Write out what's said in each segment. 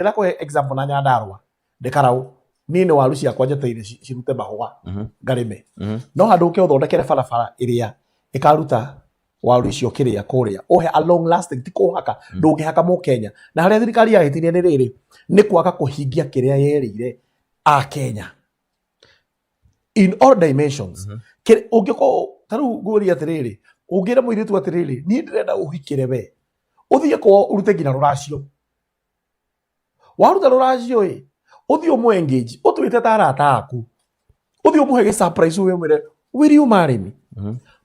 Ndĩrakũhe example na Nyandarua ndĩ Karau, niĩ nĩ waru ciakwa njetereire cirute mahũa ngarĩme. No handũ ũke ũthondekere barabara ĩrĩa ĩkaruta waru icio kĩrĩa kũrĩa ũhe a long lasting, ti kũhaka, ndũngĩhaka mũkenya. Na harĩa thirikari yahĩtirie nĩ rĩrĩ, nĩ kwaga kũhingia kĩrĩa yerĩire akenya in all dimensions. Ũngĩkorwo ta rĩu ngũria atĩrĩrĩ, ũngĩra mũirĩtu atĩrĩrĩ, niĩ ndĩrenda ũhikĩre we, ũthiĩ kwao ũrute nginya rũracio, waruta rũracio ĩ, ũthiĩ ũmũ engage ũtwĩte ta arata aku, ũthiĩ ũmũhe gĩ surprise, wĩmwĩre, "Will you marry me?"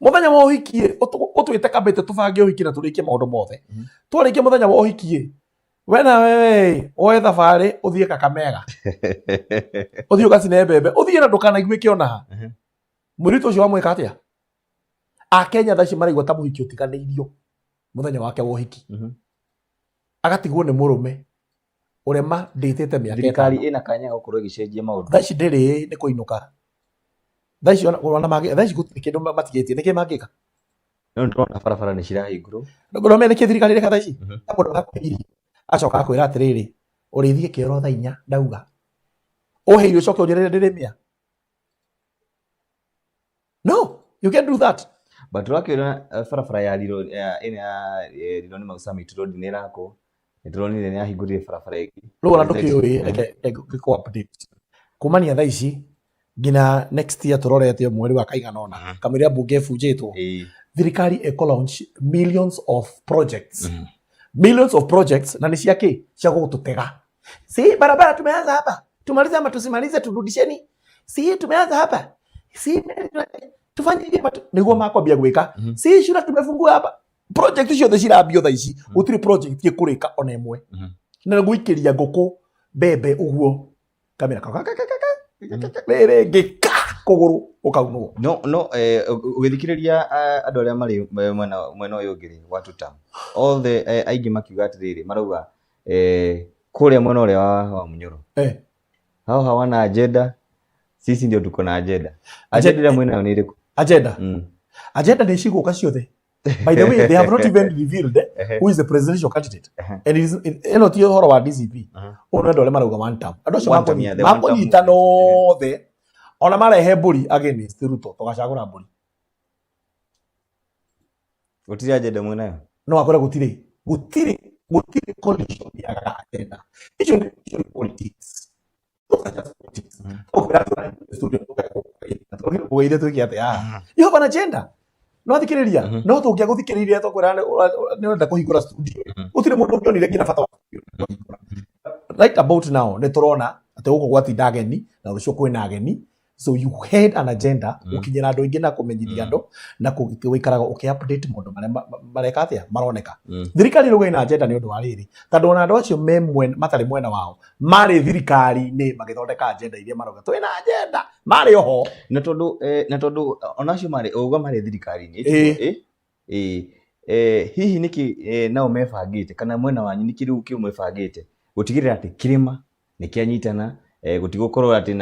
Mũthenya wa ũhiki ĩ, ũtwĩte kamĩtĩ tũbange ũhiki na tũrĩkie maũndũ mothe. Twarĩkia mũthenya wa ũhiki ĩ, we na wewe woe thabarĩ ũthiĩ Kakamega, ũthiĩ ũgacine mbembe, ũthiĩ na ndũkanaiguĩke ona ha. Mũirĩtu ũcio wamwĩka atĩa? Akenya thaa ici maraigua ta mũhiki ũtiganĩirio mũthenya wake wa ũhiki, agatigwo nĩ mũrũme ũrĩa mandĩtĩte mĩaka Thirikari 5. Ĩna kanya ga gũkorwo ĩgĩcenjia maũndũ. Thaa ici ndĩrĩ, nĩ kũinũka thaa ici, ona thaa ici gũtirĩ kĩndũ matigĩtie, nĩkĩ mangĩka? No nĩ tũrona barabara nĩ cirahingũrwo. Ndũramenya nĩkĩ thirikari ĩreka thaa ici? Mũndũ arakũhe irio, acoka akwĩra atĩrĩrĩ, ũrĩthiĩ kĩoro thaa 4, ndauga ũhe irio, ũcoke ũnjĩre ndĩrĩmĩa. No you can do that. But ũrakĩona barabara ya Riro ya ĩno ya Rironi Mau Summit Road nĩ ĩrakwo, nĩ tũronire nĩ yahingũrire barabara ĩngĩ. Rĩu ona ndũkĩũĩ, reke ngĩkũ update kumania thaa ici nginya next year, tũrorete mweri wa kaigana ũna, kamũira mbunge ĩbunjĩtwo, thirikari ĩkũ launch millions of projects, millions of projects, na nĩ cia kĩ? Cia gũgũtũtega. Si barabara tumeanza hapa, tumalize ama tusimalize, turudisheni. Si tumeanza hapa, si tufanye hivi ama nĩguo makwambia gwĩka. Si shule tumefungua hapa, project ciothe cirambio thaa ici, gũtirĩ project ĩkũrĩka ona ĩmwe. Na gũikĩria ngũkũ mbembe ũguo kamera rĩrĩ rĩngĩ ka kũgũrũ ũkaunwo. No ũgĩthikĩrĩria andũ arĩa marĩ mwena ũyũ ũngĩ rĩ wa tutam othe, aingĩ makiuga atĩrĩrĩ, marauga kũrĩa mwena ũrĩa wa Munyoro hao hawana agenda, sisi ndio tuko na agenda. Agenda ĩrĩa mwĩnayo nĩ ĩrĩkũ? Agenda? Agenda nĩ cigũka ciothe. By the way, they have not even revealed who is the presidential candidate. And it is ĩno ti ũhoro wa DCP. Ũyũ nĩ andũ arĩa marauga one term, andũ acio One term, yeah, the one term makũnyitana movement. Othe ona marehe mbũri against Ruto, tũgacagũra mbũri. Gũtirĩ agenda mwĩnayo? No akore gũtirĩ coalition yagaga agenda. Icio nĩ politics. Those are just politics. Tũkwĩra atĩ studio tũgeire twĩke atĩa haha? You have an agenda, no thikĩrĩria. No tũngĩagũthikĩrĩria, tũkwĩra nĩ ũrenda kũhingũra studio, gũtirĩ mũndũ ũngĩonire nginya bata wa studio kũhingũra. Right about now nĩ tũrona atĩ gũkũ gwatinda ageni na rũciũ kwĩna ageni, so you had an agenda gũkinyĩra andũ aingĩ na kũmenyithia andũ na gũikaraga ũkĩ update maũndũ marĩa mareka atĩa maroneka. Thirikari rĩu ĩna agenda nĩ ũndũ wa rĩrĩ, tondũ ona andũ acio me mwena, matarĩ mwena wao, marĩ thirikari-inĩ magĩthondeka agenda iria marauga twĩna agenda, marĩ oho. Na tondũ ona acio marĩ ũguo marĩ thirikari-inĩ, hihi nĩkĩ nao mebangĩte, kana mwena wanyu nĩkĩ rĩu kĩu mwĩbangĩte gũtigĩrĩra atĩ kĩrĩma nĩ kĩanyitana, gũtigũkorwo atĩ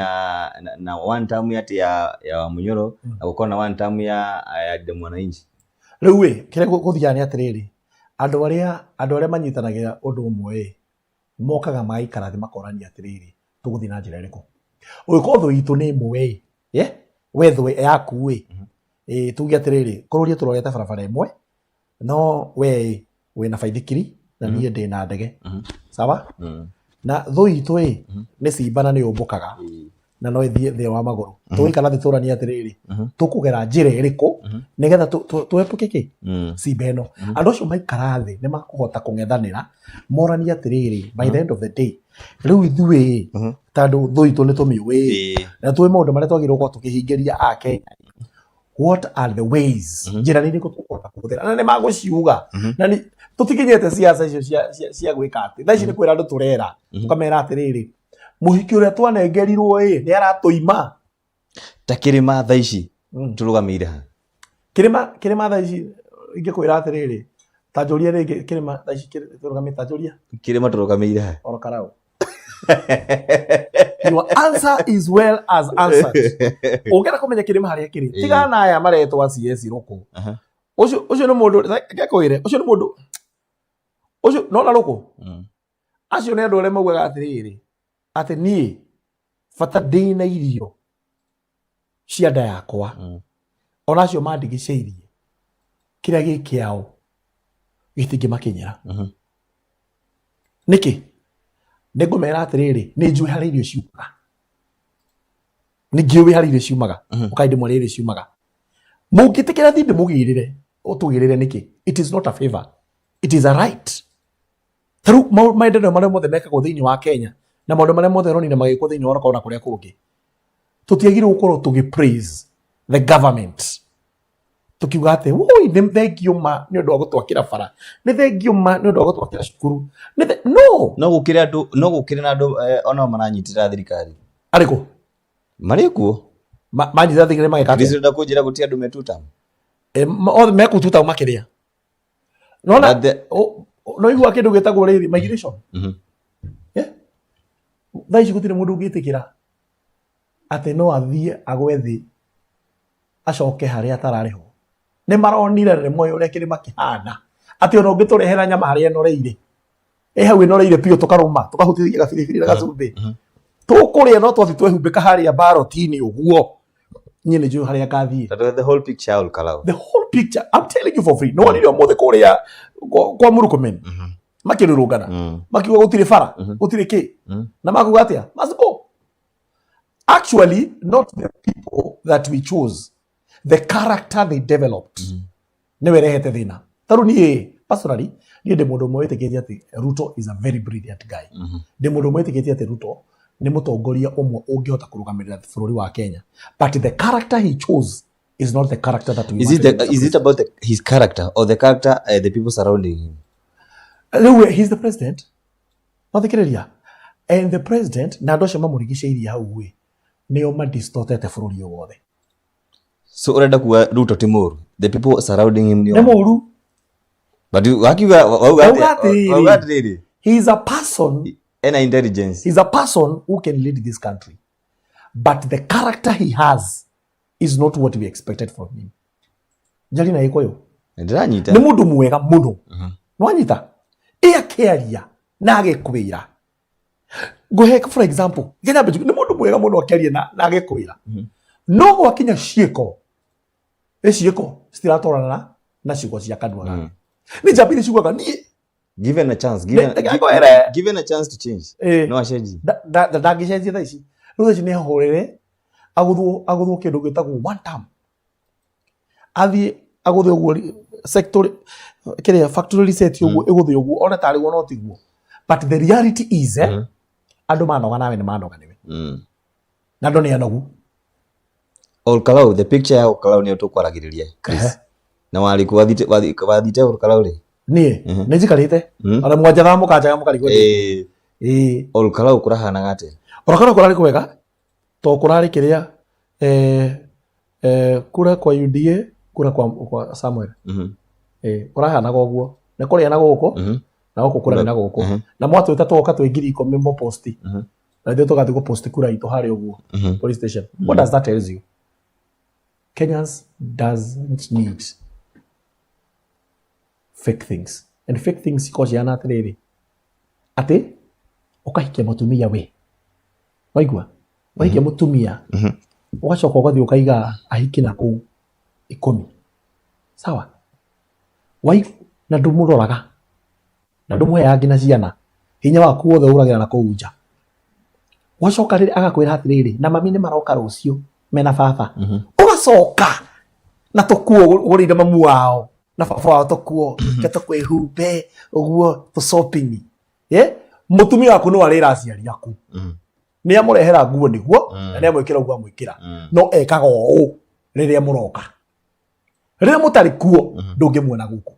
na one term atĩ ya Munyoro, na gũkorwo na one term ya Linda Mwananchi? Rĩu ĩ, kĩrĩa gũthiaga nĩ atĩrĩrĩ, andũ arĩa manyitanagĩra ũndũ ũmwe ĩ, mokaga magaikara thĩ makorania atĩrĩrĩ, tũgũthiĩ na njĩra ĩrĩkũ? Ũngĩkorwo thũ itũ nĩ ĩmwe ĩ, ye we thũ yaku ĩ, tuge atĩrĩrĩ, kũrũria tũrorete barabara ĩmwe, no we ĩ wĩna baithikiri na niĩ ndĩ na ndege. Sawa? Na thũ itũ ĩ nĩ simba na nĩ ũmbũkaga na no ĩthiĩ thĩ wa magũrũ. Tũgũikara thĩ tũranie atĩrĩrĩ, tũkũgera njĩra ĩrĩkũ nĩgetha tũepuke kĩ simba ĩno? Andũ acio maikara thĩ nĩ makũhota kũng'ethanĩra, moranie atĩrĩrĩ, by the end of the day rĩu ithuĩ, tondũ thũ itũ nĩ tũmĩũĩ na tũĩ maũndũ marĩa twagĩrĩirwo gũkorwo tũkĩhingĩria akenya, what are the ways, njĩra nĩ irĩkũ tũkũhota kũhũthĩra? Na nĩ magũciuga. Na nĩ tũtikinyĩte ciaca icio cia gwĩka atĩ thaa ici nĩ kwĩra andũ tũrera, tũkamera atĩrĩrĩ, mũhiki ũrĩa twanengerirwo ĩ nĩ aratũima. Ta kĩrĩma thaa ici tũrũgamĩire ha? Kĩrĩma thaa ici ingĩkwĩra atĩrĩrĩ, ta njũria rĩngĩ, kĩrĩma thaa ici tũrũgamĩte, ta njũria. Kĩrĩma tũrũgamĩire ha? Oro karau. Your answer is well as answered. Ũngĩenda kũmenya kĩrĩma harĩa kĩrĩ, tigana na aya maretwo CS rũkũ. Ũcio nĩ mũndũ, reke ngwĩre, ũcio nĩ mũndũ ũcio nona rũkũ. Acio nĩ andũ arĩa maugaga atĩrĩrĩ, atĩ niĩ bata ndĩna irio cia nda yakwa, ona acio mandigicĩirie kĩrĩa gĩ kĩao gĩtingĩmakinyĩra. Nĩkĩ? Nĩ ngũmera atĩrĩrĩ, nĩ njũĩ harĩa irio ciumaga, nĩ ngĩũĩ harĩa irio ciumaga. Ũkai ndĩmwĩre irio ciumaga, mũngĩtĩkĩra thiĩ ndĩmũgĩrĩre, ũtũgĩrĩre nĩkĩ? It is not a favor, it is a right. Ta rĩu maendeleo marĩa mothe mekagwo thĩinĩ wa Kenya na maũndũ marĩa mothe ũronire magĩkwo thĩinĩ wa Rokoro na kũrĩa kũngĩ, tũtiagĩrĩirwo gũkorwo tũgĩ praise the government tukiuga atĩ, "Woi, nĩ thengio ma nĩ ũndũ wa gũtwakĩra bara, nĩ thengio ma nĩ ũndũ wa gũtwakĩra cukuru, nĩ no." No gũkĩrĩ andũ, no gũkĩrĩ na andũ onao maranyitĩrĩra thirikari. Arĩkũ? Marĩ kuo. Manyitĩrĩra thirikari magĩka atĩa? Chris, ũrenda kũnjĩra gũtirĩ andũ me tuta? Othe mekututa makĩrĩa nona. But the- No igua kĩndũ gĩtagwo rĩrĩ migration. Yeah. Thaa ici gũtirĩ mũndũ ũngĩtĩkĩra atĩ no athiĩ agwe thĩ acoke harĩa atararĩ ho. Nĩ maronire na nĩ moĩ ũrĩa kĩrĩma kĩhana, atĩ ona ũngĩtũrehera nyama harĩa ĩnoreire, ĩ hau ĩnoreire biũ, tũkarũma tũkahutithia gabiribiri na gacumbĩ, tũkũrĩa, no twathiĩ twehumbĩka harĩa baroti-inĩ ũguo, niĩ nĩ njũĩ harĩa ngathiĩ. Tondũ the whole picture ya Olkalou. The whole picture, I'm telling you for free. No wonire ũmũthĩ kũrĩa kwa Murkomen makĩrũrũngana, makiuga gũtirĩ bara, gũtirĩ kĩ, na makuga atĩa? Must go. Actually, not the people that we chose, the character they developed nĩwe ĩrehete thĩna. Ta rĩu niĩ personally, niĩ ndĩ mũndũ ũmwe wĩtĩkĩtie atĩ Ruto is a very brilliant guy. Ndĩ mũndũ ũmwe wĩtĩkĩtie atĩ Ruto nĩ mũtongoria ũmwe ũngĩhota kũrũgamĩrĩra bũrũri wa Kenya, but the character he chose is not the character that we Is it wanted. Is it about his character or the character the people surrounding him? Rĩu he's the president, mathikĩrĩria, and the president na andũ acio mamũrigicĩirie hau ĩ nĩo madistortete bũrũri ũyũ wothe. So urenda kuga Ruto ti mũru, the people surrounding him nĩ mũru. But wakiuga wauga Ndauga atĩrĩrĩ. Wauga atĩrĩrĩ, he is a person ena intelligence. He is a person who can lead this country, but the character he has is not what we expected from him. Njari na gĩkũyũ. Ndĩranyita. Nĩ mũndũ mwega mũno, nĩwanyita ĩ akĩaria na agĩkwĩra, ngũhe for example, Kenya nĩ mũndũ mwega mũno akĩaria na agĩkwĩra, no gwakinya ciĩko, ĩ ciĩko citiratwarana na ciugo cia kanua gake. Nĩ njamba iria ciugaga niĩ Given a chance, given, Reke ngwĩre. given a chance to change, no acenjie. Ndangĩcenjia thaa ici. Rĩu thaa ici nĩ ahũrĩre agũthwo, agũthwo kĩndũ gĩtagwo one term, athiĩ agũthe ũguo sector kĩrĩa factory reset ũguo, ĩgũthe ũguo one tarĩ guo, no tiguo. But the reality is, andũ manoga nawe nĩ manoga nĩwe, na andũ nĩ anogu. Olkalou, the picture ya Olkalou nĩyo tũkwaragĩrĩria, Chris. Na warĩ kũ wathite Olkalou rĩ? Niĩ nĩ njikarĩte ona mwanjathaga mũkanjaga mũkarigwo. Ĩĩ. Olkalou kũrahanaga atĩa? Olkalou kũrarĩ kwega to kũrarĩ kĩrĩa, kura kwa UDA, kura kwa Samuel. Kũrahanaga ũguo, nĩ kũrĩa na gũkũ, na gũkũ kũrarĩ na gũkũ, na mwatwĩta twoka twĩ 10,000 mũposti, na ithuĩ tũgathiĩ gũposti kura itũ harĩa ũguo police station. What does that tells you? Kenyans doesn't need fake things, and fake things cikoragwo cihana atĩrĩrĩ, atĩ ũkahikia mũtumia, we waigua, wahikia mũtumia, ũgacoka ũgathiĩ ũkaiga ahiki na kũu 10, sawa, wai na ndũmũroraga na ndũmũheaga nginya ciana, hinya waku wothe ũragĩra na kũu nja. Wacoka rĩrĩ agakwĩra atĩrĩrĩ, na mami nĩ maroka rũciũ mena baba, ũgacoka na tũkuo ũgũrĩire mamu wao na baba wao, tũkuo ke tũkwĩhumbe ũguo tũ shopping. Mũtumia waku no arĩra aciari aku, nĩ amũrehera nguo nĩguo, na nĩ amwĩkĩra ũguo amwĩkĩra, no ekaga ũũ rĩrĩa mũroka, rĩrĩa mũtarĩ kuo ndũngĩmuona gũkũ.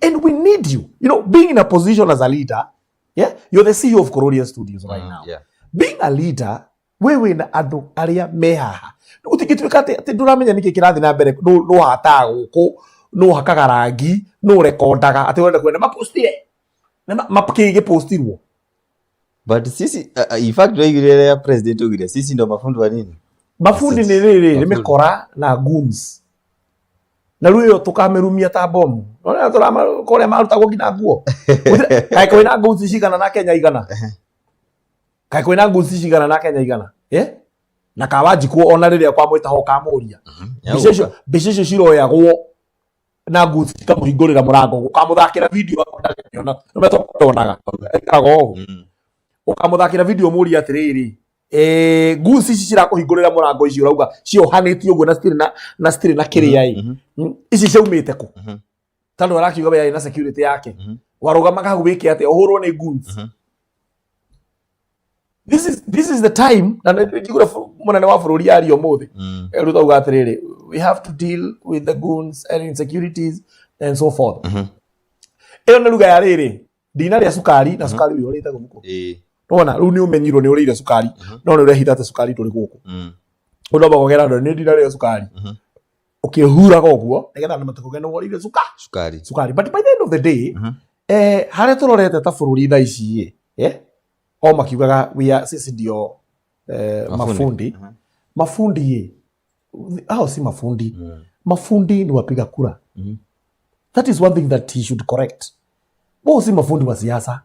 And we need you, you know being in a position as a leader, yeah, you're the CEO of Kororia Studios right now. Being a leader, we wĩna andũ arĩa me haha, gũtingĩtuĩka atĩ ndũramenya nĩkĩ kĩrathiĩ na mbere, nũ hataga gũkũ, nũ hakaga rangi, nũ rekondaga, atĩ ũrenda kuona mapostire nĩ kĩ gĩpostirwo. But sisi, in fact waigire rĩrĩa president augire sisi ndo mafundi wa nini? Mabundi nĩ rĩrĩ nĩ Mabundi. Mĩkora na goons. Na rĩu ĩyo tũkamĩrumia ta bomu. Nona tũrama kũrĩa marutagwo nginya nguo. Kaĩ kwĩna nguci cigana na Kenya igana? Kaĩ kwĩna nguci cigana na Kenya igana? Eh? Na kawanjikũ ona rĩrĩa kwamwĩta ho kamũria. Mbica icio mbica icio ciroyagwo na nguci cikamũhingũrĩra mũrango ũkamũthakĩra video akona ndonaga. Ĩkaga ũũ. Ũkamũthakĩra video mũrie atĩrĩrĩ, eh, nguci ici cirakũhingũrĩra mũrango ici ũrauga ciohanĩtio ũguo na citirĩ na na citirĩ na kĩrĩa ĩ. Ici ciaumĩte kũ? Tondũ arakiuga we arĩ na security yake. Warũgamaga hau wĩke atĩa? Ũhũrwo nĩ goons. This is the time na nĩ njiguire mũnene wa bũrũri aria ũmũthĩ. Ruto auga atĩrĩrĩ, we have to deal with the goons and insecurities and so forth. Ĩyo nĩ ruga ya rĩrĩ, ndinarĩa cukari na cukari ũyũ ũrĩte gũkũ. Nĩwona rĩu nĩ ũmenyirwo nĩ ũrĩire cukari no nĩ ũrehitha atĩ cukari ndũrĩ gũkũ. Ũndũ wamba kũgera andũ nĩ ndinarĩa cukari. Ũkĩhuraga ũguo nĩgetha andũ matikauge nĩ worĩire Cukari. Cukari. But by the end of the day, eh, harĩa tũrorete ta bũrũri thaa ici ĩ, eh, o makiugaga we are, sisi ndio, eh, mafundi. Mafundi ĩ, hao si mafundi. Mafundi ni wapiga kura. That is one thing that he should correct. Wao si mafundi wa siasa.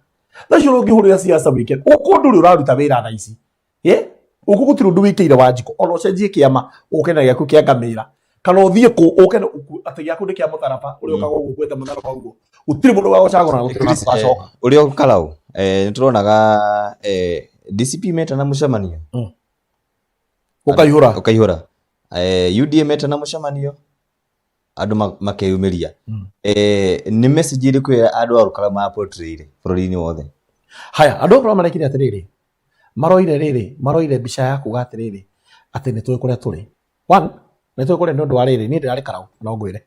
Thaa icio ũngĩhũrĩra siasa wĩke gũkũ ndũrĩ ũraruta wĩra thaa ici. Eh? Gũkũ gũtirĩ ũndũ wĩkĩire Wanjikũ ona ũcenjie kĩama ũke na gĩaku kĩa ngamĩra kana ũthiĩ kũ ũke na atĩ gĩaku nĩ kĩa mũtharaba ũrĩa ũkaga ũguo ũkuĩte mũtharaba ũguo gũtirĩ mũndũ ũgagũcagũra na gũtirĩ Chris, ũgacoka. Ũrĩa ũkarau, nĩ tũronaga, DCP metana mũcemanio. Ũkaihũra. Ũkaihũra. UDA metana mũcemanio andũ makeyumĩria. Nĩ message ĩrĩkũ ĩrĩa andũ a Rũkara maportrayire bũrũri-inĩ wothe? Haya, andũ a Rũkara marekire atĩrĩrĩ, maroire rĩrĩ, maroire mbica ya kuga atĩrĩrĩ, atĩ nĩ tũĩ kũrĩa tũrĩ. One, nĩ tũĩ kũrĩa nĩ ũndũ wa rĩrĩ, niĩ ndĩrarĩ Karau, no ngwĩre.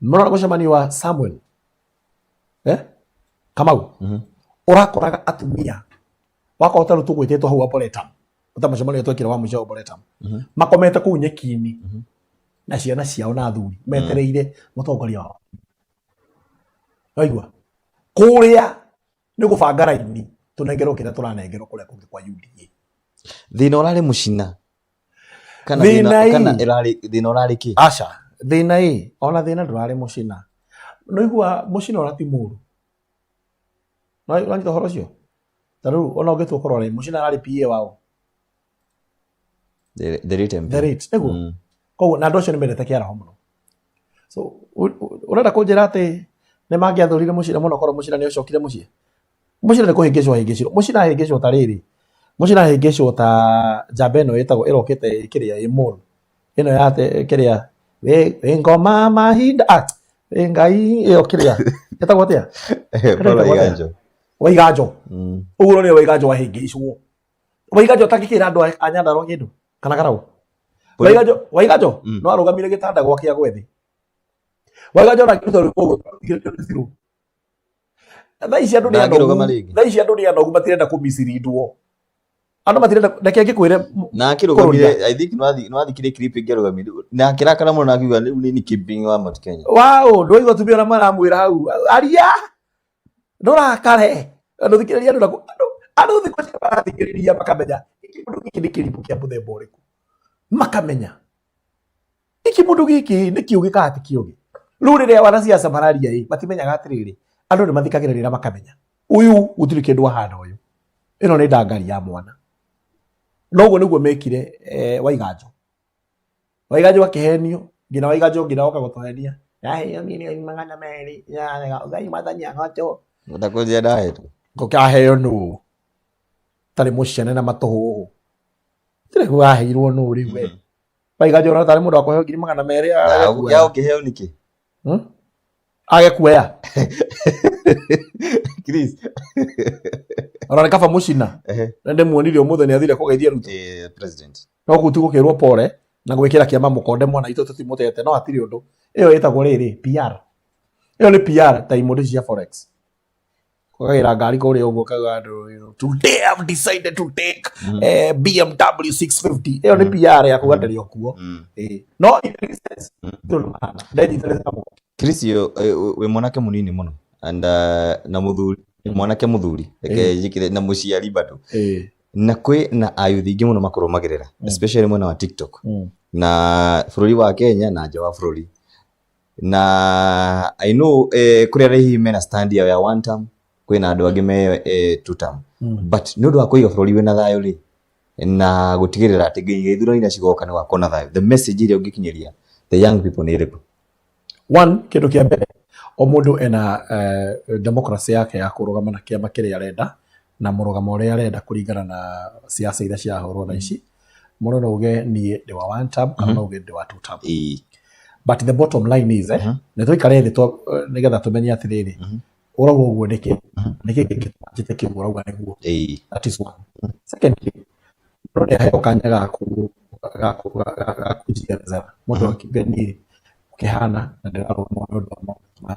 Mũrona mũcemanio wa Samuel, eh? Kamau, ũrakoraga atumia, wakorwo ta rĩu tũgwĩtĩtwo hau Arboretum, ta mũcemanio twekire wa mũico Arboretum, makomete kũu nyeki-inĩ, na ciana ciao na athuri, metereire mũtongoria wao. Waigua? Kũrĩa nĩ gũbanga raini tũnengerwo kĩrĩa tũranengerwo kũrĩa kũngĩ kwa UDA. Thĩna ũrarĩ mũcina? Kana Thĩna thĩna ĩ. Kana ĩrarĩ thĩna ũrarĩ kĩ? Aca, thĩna ĩ, ona thĩna ndũrarĩ mũcina. Nĩũigua mũcina ona ti mũru. Nĩwanyita ũhoro ũcio? Ta rĩu ona ũngĩtua kũrora ĩ, mũcina ararĩ PA wao. The late MP. The late, nĩguo? Koguo na andũ acio nĩ mendete kĩaraho mũno. So ũrenda kũnjĩra atĩ nĩ mangĩathũrire mũcina mũno korwo mũcina nĩ acokire mũciĩ? Mũcina nĩ kũhĩngĩcwo ahĩngĩcirwo. Mũcina ahĩngĩcwo ta rĩrĩ, mũcina ahĩngĩcwo ta njamba ĩno ĩtagwo ĩrokĩte kĩrĩa ĩ mall. Ĩno ya kĩrĩa wĩ ngoma mahinda, ah, wĩ Ngai ĩyo kĩrĩa ĩtagwo atĩa? Paul Waiganjo. Waiganjo. Ũguo nĩ Waiganjo ahĩngĩcwo. Waiganjo atangĩkĩra andũ a Nyandarua kĩndũ kana Karau. Waiganjo, Waiganjo no arũgamire gĩtanda gwake agwe thĩ. Waiganjo ona angĩruta rwĩmbo ũguo thikĩrĩrio. Thaa ici andũ nĩ anogu. Ndangĩrũgama rĩngĩ. Thaa ici andũ nĩ anogu matirenda kũmicirindwo. Andũ matirenda, reke ngĩkwĩre Na akĩrũgamire, I think nĩwathikire clip ĩngĩ arũgamire na akĩrakara mũno na akiuga rĩu nĩ kingpin wa Mount Kenya. Wow, ndwaigua atumia arĩa maramwĩra hau, aria ndũrakare. Ndũthikĩrĩria andũ naku, andũ thikũ ici marathikĩrĩria makamenya gĩkĩ mũndũ gĩkĩ nĩ kĩrimũ kĩa mũthemba ũrĩkũ. Makamenya gĩkĩ mũndũ gĩkĩ nĩ kĩũgĩ kana ti kĩũgĩ. Rĩu rĩrĩa wanasiasa mararia ĩ, matimenyaga atĩrĩrĩ, andũ nĩ mathikagĩrĩria na makamenya ũyũ gũtirĩ kĩndũ ahana ũyũ, ĩno nĩ ndangari ya mwana. Noguo nĩguo mekire, Waiganjo. Waiganjo akĩhenio, nginya Waiganjo nginya oka gũtũhenia. Ndaheo 200,000,000, Ngai mwathani agocwo. Ndakũnjia ndahetwo. Ngũkaheo nũ? Tarĩ mũcene na matũhũhũ. Tirĩ kũ aheirwo nũ rĩu we. Waiganjo ona tarĩ mũndũ akũheo 200,000 age kuoya. Ya ũkĩheo nĩkĩ? Age kuoya. Chris. Ona nĩ kaba mũcina. Na ndĩmuonire ũmũthĩ nĩ athire kũgeithia Ruto. President. No kũu ti gũkĩrwo pole na gwĩkĩra kĩama mũkonde mwana itũ tũtimũtete no hatirĩ ũndũ. Ĩyo ĩtagwo rĩrĩ PR. Ĩyo nĩ PR ta imũndũ ici cia forex. Ũkagĩra ngari kũrĩa ũguo ũkauga andũ, today I've decided to take BMW 650. Ĩyo nĩ PR ya kuga ndĩrĩ o kuo. No in any sense, ndũrĩ ũndũ mahana. Ndenyitanĩte na mũndũ. Chris, wĩ mwanake mũnini mũno and na mũthuri, mwanake mũthuri, reke njĩkĩre na mũciari bado. Na kwĩ na ayuthi aingĩ mũno makũrũmagĩrĩra, especially mwena wa TikTok. Na bũrũri wa Kenya na nja wa bũrũri. Na I know kũrĩ arĩa hihi mena stand yao ya one term, kwĩna andũ angĩ me two term. But nĩ ũndũ wa kũiga bũrũri wĩna thayũ rĩ, na gũtigĩrĩra atĩ nginya ithurano iria cigoka nĩ gũgakorwo na thayũ, the message ĩrĩa ũngĩkinyĩria the young people nĩ ĩrĩkũ? One, kĩndũ kĩa mbere, o mũndũ ena democracy yake ya kũrũgama na kĩama kĩrĩa arenda na mũrũgamo ũrĩa arenda kũringana na siasa iria cirahũrwo thaa ici. Mũndũ no uge niĩ ndĩ wa one term kana no uge ndĩ wa two term. But the bottom line is, nĩ tũikare thĩ nĩgetha tũmenye atĩrĩrĩ, ũrauga ũguo nĩkĩ? Nĩkĩ kĩngĩtũma njĩtĩkie ũguo ũrauga nĩguo? That is one. Secondly, mũndũ nĩ aheo kanya ga kũjielezera. Mũndũ akiuge niĩ ũkĩhana na ndĩrarũgama nĩ ũndũ wa maũndũ maya.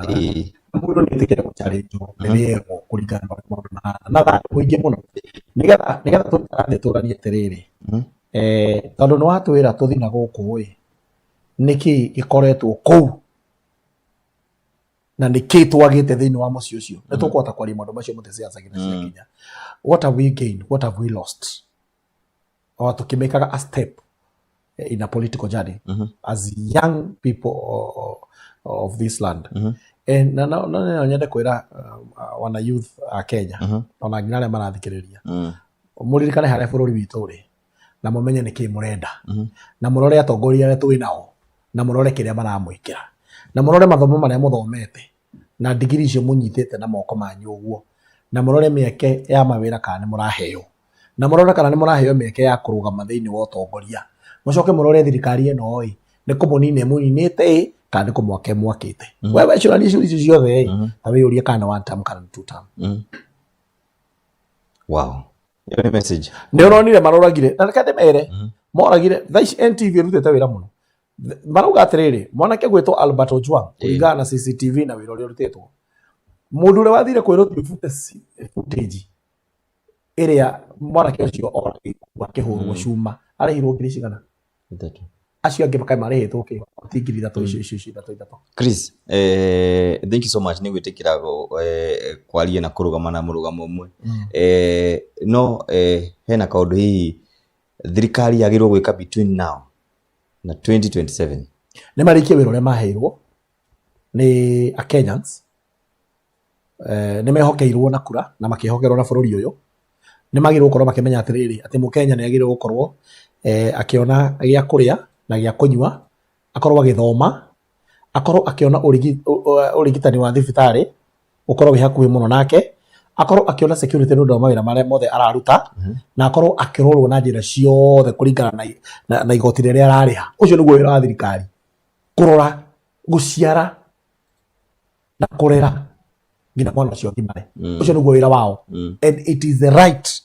Mũndũ nĩ etĩkĩre gũ-challenge-wo rĩrĩa erwo kũringana na ũrĩa maũndũ mahana na thayũ mũingĩ mũno, nĩgetha tũikara thĩ tũranie atĩrĩrĩ, tondũ nĩ watwĩra tũthiĩ na gũkũ ĩ, nĩkĩ gĩkoretwo kũu na nĩkĩ twagĩte thĩinĩ wa mũciĩ ũcio? Nĩ tũkũhota kwaria maũndũ macio mothe siasa nginya ciakinya. What have we gained? What have we lost? O tũkĩmĩkaga a step in a political journey as young people of this land. And na no nyende kwĩra wana youth a Kenya, ona nginya arĩa marathikĩrĩria, mũririkane harĩa bũrũri witũ ũrĩ na mũmenye nĩkĩ mũrenda, na mũrore atongoria arĩa twĩ nao, na mũrore kĩrĩa maramwĩkĩra, na mũrore mathomo marĩa mũthomete na ndigiri icio mũnyitĩte na moko manyu ũguo, na mũrore mĩeke ya mawĩra kana nĩ mũraheo, na mũrore kana nĩ mũraheo mĩeke ya kũrũgama thĩinĩ wa ũtongoria. Mũcoke mũrore thirikari ĩno ĩ nĩ kũmũnina ĩmũninĩte ĩ kana nĩ kũmwaka ĩmwakĩte. We wecũrania ciũria icio ciothe ĩ, ta wĩyũrie kana nĩ one term kana nĩ two term. Wow. Ĩyo nĩ message. Nĩ ũronire maroragire, na reke ndĩmere, moragire thaa ici NTV ĩrutĩte wĩra mũno. Marauga atĩrĩrĩ, mwanake gwĩtwo Albert Ojwang, kũringana na CCTV na wĩra ũrĩa ũrutĩtwo, mũndũ ũrĩa wathire kwĩrwo thiĩ ũbute footage ĩrĩa mwanake ũcio oragĩirwo akĩhũrwo cuma, arĩhirwo ngiri cigana? 3. Acio angĩ makaĩ marĩhĩtwo kĩ? Ti 3000 icio ithatũ ithatũ. Chris, thank you so much nĩ gwĩtĩkĩra kwaria na kũrũgama na mũrũgamo ũmwe. No hena kaũndũ hihi thirikari yagĩrĩirwo gwĩka between now na 2027? Nĩ marĩkie wĩra ũrĩa maheirwo nĩ a Kenyans. Nĩ mehokeirwo na kura na makĩhokerwo na bũrũri ũyũ. Nĩ magĩrĩirwo gũkorwo makĩmenya atĩrĩrĩ, atĩ mũkenya nĩ agĩrĩirwo gũkorwo akĩona gĩa kũrĩa na gĩa kũnyua, akorwo agĩthoma, akorwo akĩona ũrigitani wa thibitarĩ ũkorwo wĩ hakuhĩ mũno nake, akorwo akĩona security nĩ ũndũ wa mawĩra marĩa mothe araruta, na akorwo akĩrorwo na njĩra ciothe kũringana na igoti rĩrĩa ararĩha. Ũcio nĩguo wĩra wa thirikari, kũrora, gũciara na kũrera nginya mwana ũcio agimare. Ũcio nĩguo wĩra wao. And it is the right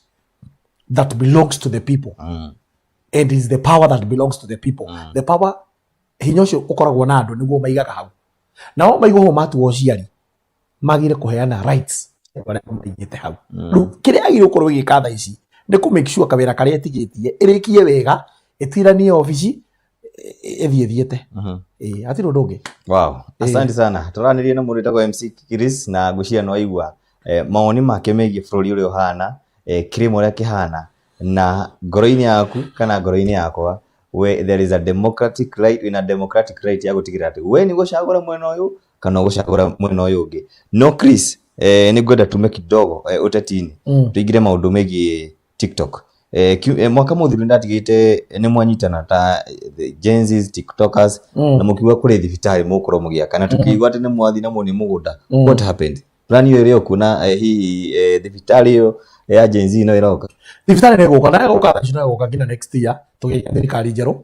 that belongs to the people and is the power that belongs to the people. The power, hinya ũcio ũkoragwo na andũ nĩguo maigaga hau, nao maigwo hau matuo ciari magire kũheana rights arĩa maigĩte hau. Rĩu kĩrĩa agĩrĩirwo gũkorwo ĩgĩka thaa ici nĩ kũ make sure kawĩra karĩa ĩtigĩtie ĩrĩkie wega, ĩtiranie obici, ĩthiĩ thiĩte. Ĩĩ, hatirĩ ũndũ ũngĩ. Wow, asante sana. Tũranĩrie na mũndũ wĩtagwo MC Chris na ngwĩciria nĩ waigua mawoni make megiĩ bũrũri ũrĩa ũhana, kĩrĩma ũrĩa kĩhana, na ngoro-inĩ yaku kana ngoro-inĩ yakwa, we there is a democratic right, wĩna democratic right ya gũtigĩrĩra atĩ we nĩ ũgũcagũra mwena ũyũ kana ũgũcagũra mwena ũyũ ũngĩ. No Chris, nĩ ngwenda tume kidogo ũteti-inĩ, tũingĩre maũndũ megiĩ TikTok. Mwaka mũthiru nĩndatigĩte nĩ mwanyitana ta the Gen Zs, TikTokers, na mũkiuga kũrĩ thibitarĩ mũgũkorwo mũgĩaka, na tũkĩigua atĩ nĩ mwathiĩ na muonia mũgũnda. What happened? Plan ĩyo ĩrĩ o kuo na hihi thibitarĩ ĩyo ya Gen Z no ĩroka? Thibitarĩ nĩ ĩgũka, na ĩgũka thaa ici, no ĩgũka nginya next year tũgĩaka thirikari njerũ,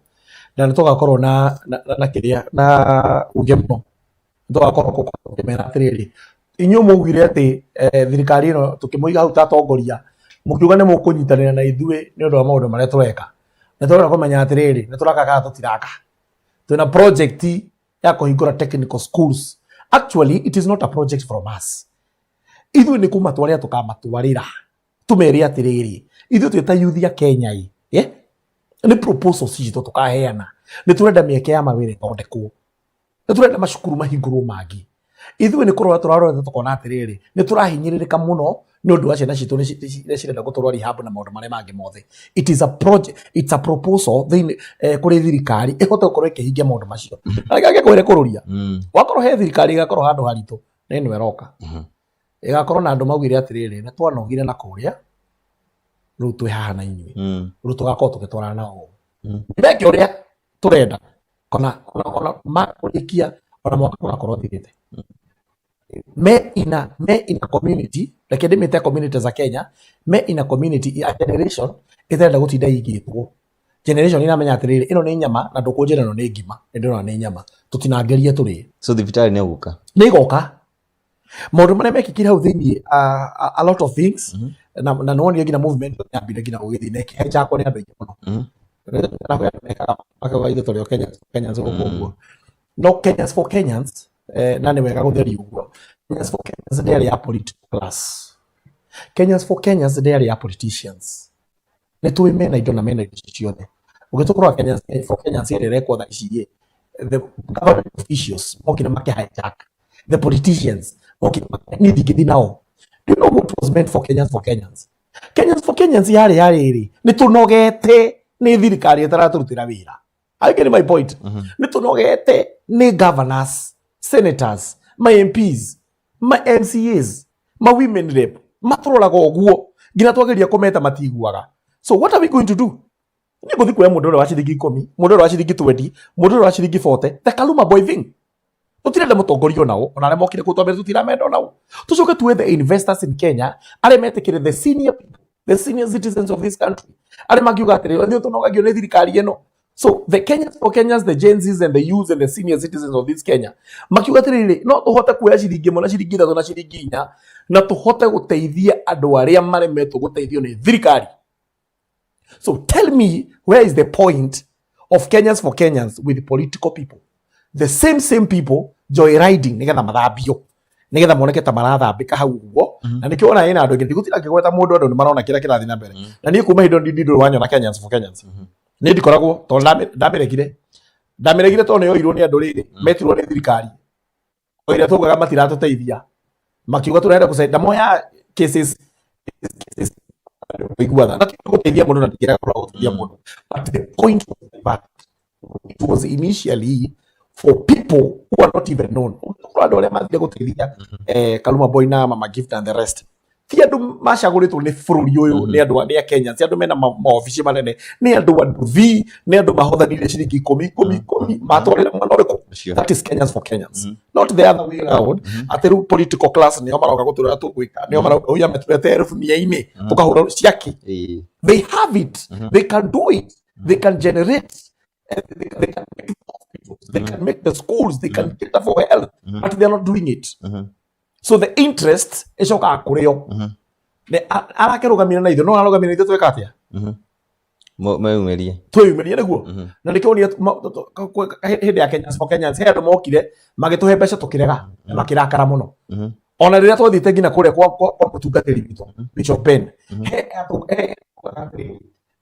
na nĩ tũgakorwo na kĩrĩa na uge mũno, tũgakorwo tũkĩmera atĩrĩrĩ, inyuĩ maugire atĩ thirikari ĩno tũkĩmũiga hau ta atongoria, mũkiuga nĩ mũkũnyitanĩra na ithuĩ nĩ ũndũ wa maũndũ marĩa tũreka. Nĩ tũrenda kũmenya atĩrĩrĩ, nĩ tũraka kana tũtiraka? Twĩna project ya kũhingũra technical schools. Actually, it is not a project from us. Ithuĩ nĩ kũmatwarĩra tũkamatwarĩra, tũmere atĩrĩrĩ, ithuĩ twĩ ta youth ya Kenya ĩ, nĩ proposals citũ tũkaheana. Nĩ tũrenda mĩeke ya mawĩra ĩthondekwo, nĩ tũrenda macukuru mahingũrwo mangĩ. Ithuĩ nĩ kũrora tũrarora tũkona atĩrĩrĩ, nĩ tũrahinyĩrĩrĩka mũno Nĩ ũndũ wa ciana citũ nĩ cirenda gũtwarwo rehab na maũndũ marĩa mangĩ mothe. It is a project, it's a proposal thĩinĩ kũrĩ thirikari ĩhote gũkorwo ĩkĩhingia maũndũ macio. Na reke ngĩkwĩre kũrũria, wakorwo he thirikari ĩgakorwo handũ haritũ, nĩ ĩno ĩroka. Ĩgakorwo na andũ maugire atĩrĩrĩ, nĩ twanogire na kũrĩa, rĩu twĩ haha na inyuĩ. Rĩu tũgakorwo tũgĩtwarana nao. Meke ũrĩa tũrenda, ona makũrĩkia, ona mwaka ũgakorwo ũthirĩte. Me in a community, reke ndĩmĩte community za Kenya, me in a community, a generation ĩtarenda gũtinda igĩtwo. Generation iramenya atĩrĩrĩ, ĩno nĩ nyama na ndũkũnjĩra ĩno nĩ ngima, nĩ ndĩrona nĩ nyama, tũtinangĩrie tũrĩe. So thibitarĩ nĩ ũgũka? Nĩ igoka. Maũndũ marĩa mekĩkire hau thĩinĩ, a lot of things, na nĩwonire nginya movement yambire nginya gũgĩthiĩ na ĩkĩhijackwo nĩ andũ aingĩ mũno. Na kwĩ andũ mekaga makauga ithuĩ tũrĩ o Kenyans, Kenyans gũkũ ũguo. No Kenyans for Kenyans, na nĩ wega gũtheria ũguo. Kenyans for Kenyans ndĩarĩ ya political class. Kenyans for Kenyans ndĩarĩ ya politicians. Nĩ tũĩ mena indo na mena indo icio ciothe. Ũgĩtũkorwo Kenyans for Kenyans ĩrĩa ĩrekwo thaa ici ĩ, the government officials mokire makĩ hijack. The politicians mokire makĩ, niĩ ndingĩthiĩ nao. Do you know what was meant for Kenyans for Kenyans? Kenyans for Kenyans yarĩ ya rĩrĩ, nĩ tũnogete nĩ thirikari ĩtaratũrutĩra wĩra. I get my point. Nĩ tũnogete nĩ governors, senators, ma MPs, ma MCAs, ma women rep, matũroraga ũguo nginya twageria kũmeta matiguaga. So what are we going to do? Nĩ ngũthiĩ kuoya mũndũ ũrĩa wa ciringi 10, mũndũ ũrĩa wa ciringi 20, mũndũ ũrĩa wa ciringi 40, the Kaluma boy thing. Tũtirenda mũtongoria onao, ona arĩa mokire kũu twambere tũtiramenda onao. Tũcoke tuwe the investors in Kenya, arĩa metĩkĩre the senior people, the senior citizens of this country, arĩa mangiuga atĩrĩrĩ, ithuĩ tũnogagio nĩ thirikari ĩno. So the Kenyans for Kenyans, the Gen Zs and the youths and the senior citizens of this Kenya, makiuga atĩrĩrĩ, no tũhote kuoya ciringi 1 na ciringi 3 na ciringi 4 na tũhote gũteithia andũ arĩa maremetwo gũteithio nĩ thirikari. So tell me, where is the point of Kenyans for Kenyans with political people? The same people joyriding nigetha mathambio, nigetha moneke ta marathambĩka hau ũguo. Na nĩkĩo ona ĩna andũ aingĩ, ndigũtinda ngĩgweta mũndũ, andũ nĩ marona kĩrĩa kĩrathiĩ na mbere. Na niĩ kuma hĩndĩ ĩyo ndindũ wanyona Kenyans for Kenyans. Niĩ ndikoragwo tondũ ndamĩregire tondũ nĩ yoirwo nĩ andũ rĩrĩ, metirwo nĩ thirikari. O ĩrĩa twaugaga matiratũteithia. Makiuga tũrenda gũcenjia, ndamoya cases kũiguaga. Na ti gũteithia mũndũ na ndingĩrega gũteithia mũndũ. But the point was that it was initially for people who are not even known. Kũrĩ andũ arĩa mathire gũteithia Kaluma Boy na Mama Gift and the rest. Ti andũ macagũrĩtwo nĩ bũrũri ũyũ, nĩ andũ nĩ a Kenya, ti andũ mena maobici manene, nĩ andũ a nduthi, nĩ andũ mahothanire ciringi 10 10 10 matwarĩra mwana ũrĩkũ. That is Kenyans for Kenyans. Not the other way round. Atĩ rĩu political class nĩo maroka gũtũrĩra tũgwĩka, nĩo marauga ũyũ ametũrete 100,000 tũkahũra ciaki. They have it. They can do it. They can generate. They can make the hospitals. They can make the schools. They can cater for health. But they are not doing it. So the interest ĩcokaga kũrĩ o. Nĩ arakĩrũgamire na ithuĩ, no ararũgamire na ithuĩ tweka atĩa? Meyumĩrie. Twĩyumĩrie nĩguo. Na nĩkĩo wonire hĩndĩ ya Kenyans for Kenyans, he andũ mokire magĩtũhe mbeca tũkĩrega na makĩrakara mũno. Ona rĩrĩa twathiĩte nginya kũrĩa kwa mũtungatĩri witũ Bishop Ben, he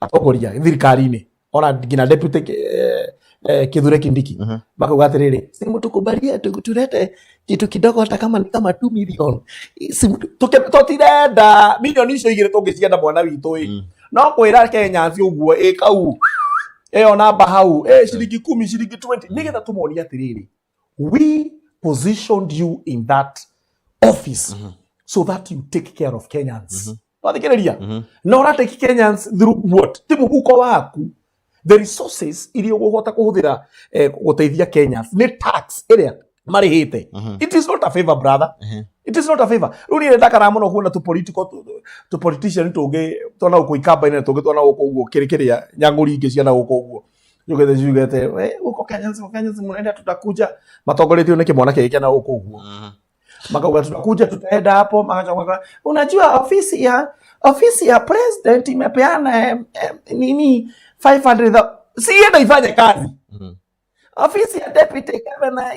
atongoria thirikari-inĩ, ona nginya deputy Kithure Kindiki, makauga atĩrĩrĩ, si mtukubalie tulete kitu kidogo hata kama ni kama 2 million. Si tũtirenda milioni icio 2 tũngĩcienda mwana witũ ĩ. No kwĩra Kenyans ũguo ĩ kau ĩyo namba hau ĩ ciringi 10, ciringi 20, nĩgetha tũmonie atĩrĩrĩ, we positioned you in that office so that you take care of Kenyans. Wathikĩrĩria? Na ũra take Kenyans through what? Ti mũhuko waku. The resources iria ũgũhota kũhũthĩra gũteithia Kenyans nĩ tax ĩrĩa marĩhĩte. It is not a favor, brother. It is not a favor. Rĩu niĩ ndakaraga mũno kuona tu political tu politician tũngĩ twana gũkũ ikamba-inĩ na tũngĩ twana gũkũ ũguo kĩrĩ kĩrĩa nyang'ũri ingĩ ciana gũkũ ũguo yugĩte ciugĩte we huko Kenyans Kenyans mnaenda tutakuja, matongoretio nĩ kĩmwana kĩngĩ kĩana gũkũ ũguo, makauga tutakuja tutaenda hapo, makachoka, unajua ofisi ya president imepeana nini 500, si ienda ifanye kazi. Ofisi ya deputy governor